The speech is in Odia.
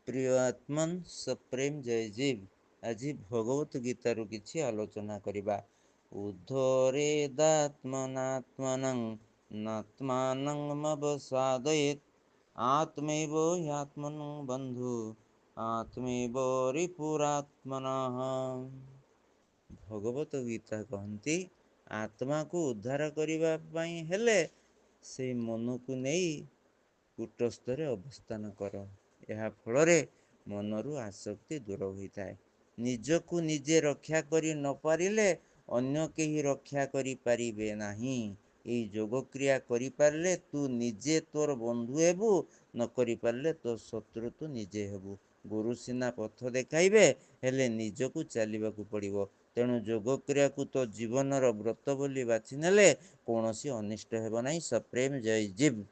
ପ୍ରିୟ ଆତ୍ମନ୍, ସପ୍ରେମ ଜୟ ଜୀବ। ଆଜି ଭଗବତ ଗୀତାରୁ କିଛି ଆଲୋଚନା କରିବା। ଉଦ୍ଧରେଦାତ୍ମନାତ୍ମନଂ ନାତ୍ମାନଂମବସାଦୟେତ୍ ଆତ୍ମୈବ ହ୍ୟାତ୍ମନୋ ବନ୍ଧୁ ଆତ୍ମୈବ ରିପୁରାତ୍ମନଃ। ଭଗବତ ଗୀତା କହନ୍ତି, ଆତ୍ମାକୁ ଉଦ୍ଧାର କରିବା ପାଇଁ ହେଲେ ସେଇ ମନକୁ ନେଇ କୁଟସ୍ଥରେ ଅବସ୍ଥାନ କର। ଏହା ଫଳରେ ମନରୁ ଆସକ୍ତି ଦୂର ହୋଇଥାଏ। ନିଜକୁ ନିଜେ ରକ୍ଷା କରି ନପାରିଲେ ଅନ୍ୟ କେହି ରକ୍ଷା କରିପାରିବେ ନାହିଁ। ଏଇ ଯୋଗକ୍ରିୟା କରିପାରିଲେ ତୁ ନିଜେ ତୋର ବନ୍ଧୁ ହେବୁ, ନ କରିପାରିଲେ ତୋ ଶତ୍ରୁ ତୁ ନିଜେ ହେବୁ। ଗୁରୁ ସିନା ପଥ ଦେଖାଇବେ, ହେଲେ ନିଜକୁ ଚାଲିବାକୁ ପଡ଼ିବ। ତେଣୁ ଯୋଗକ୍ରିୟାକୁ ତୋ ଜୀବନର ବ୍ରତ ବୋଲି ବାଛି ନେଲେ କୌଣସି ଅନିଷ୍ଟ ହେବ ନାହିଁ। ସପ୍ରେମ ଜୟ ଜୀବ।